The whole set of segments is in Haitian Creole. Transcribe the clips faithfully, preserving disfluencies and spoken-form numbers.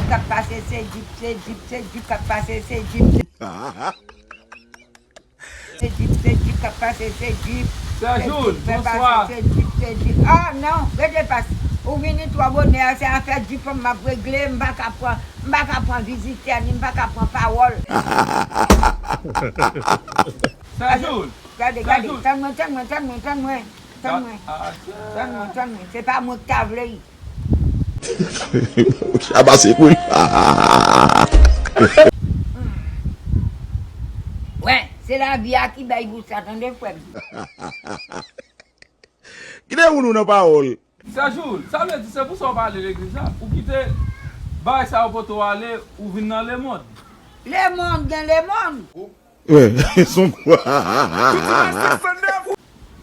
k ap pase, se Djip, se Djip, se Djip k ap pase, se Djip. Se Djip, se Djip k ap pase, se Djip. Sè Joul, bonswa. Se Djip, se Djip. Ah non, rete pas. Ou vini twò bonè, se afè Djip m ap regle, m pa ka pran, m pa ka pran vizitè, ni m pa ka pran pawòl. Sè Joul, gade, gade, tann mwen, tann mwen, tann mwen, tann mwen, tann mwen. Tann mwen, tann mwen. Se pa mwen ki ta vle. Chabase koul. Wè, se lavi a ki bay pou sa, tande frè m. Kite moun ou nan pawòl. Sè Joul, sa vle di se pou sa w pa ale legliz la? Ou kite bagay sa yo pote w ale, ou vin nan lemonn. Lemonn gen lemonn. Wè, son.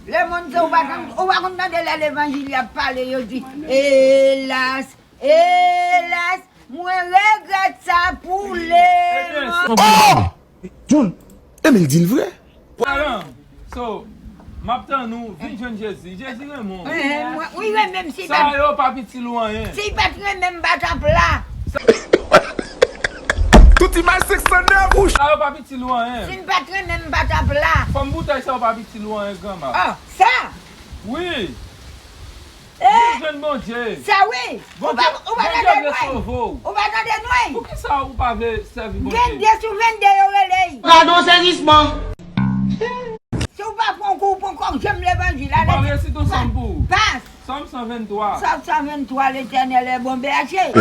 Lemonn se ou pa konn, ou pa konn tande lè levanjil y ap pale, yo di, elas, elas, mwen regrèt sa pou lemonn. Oh! Jun, Emil di l vre. Paran, so, m ap tann ou, vin jwenn Jezi. Jezi renmen w. Wi, renmen m si. Sa yo pa itil ou anyen. Si l pa t renmen m, m pa t ap la. Tout imaj senk san nèf. Sa yo pa itil ou anyen. Si l pa t renmen m, m pa t ap la. Fanm boutèy sa yo pa itil ou anyen, granma. Ah, sa? Wi. Vin jwenn Bondye. Sa wi. Ou pa, ou pa tande nou. Ou pa tande nou. Poukisa ou pa vle sèvi Bondye? Vennde sou vennde yo rele. Gadon sezisman. Si w pa pran kou, ou poko janm levanjil la. Ou pa resite yon sòm pou ou. Pas. Sòm san venntwa. Sòm san venntwa, Letènèl est bon berger.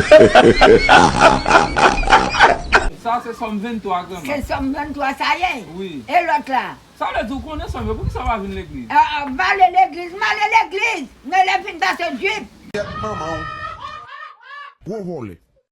Sa se sòm venntwa, granma. Se sòm venntwa sa ye? Wi. E lòt la? Sa vle di ou konnen sòm yo, poukisa w pa vin legliz? Ah, ah, m ale legliz, m ale legliz, men lè fin pase Djip. Kèt manman w. Gwo vòlè.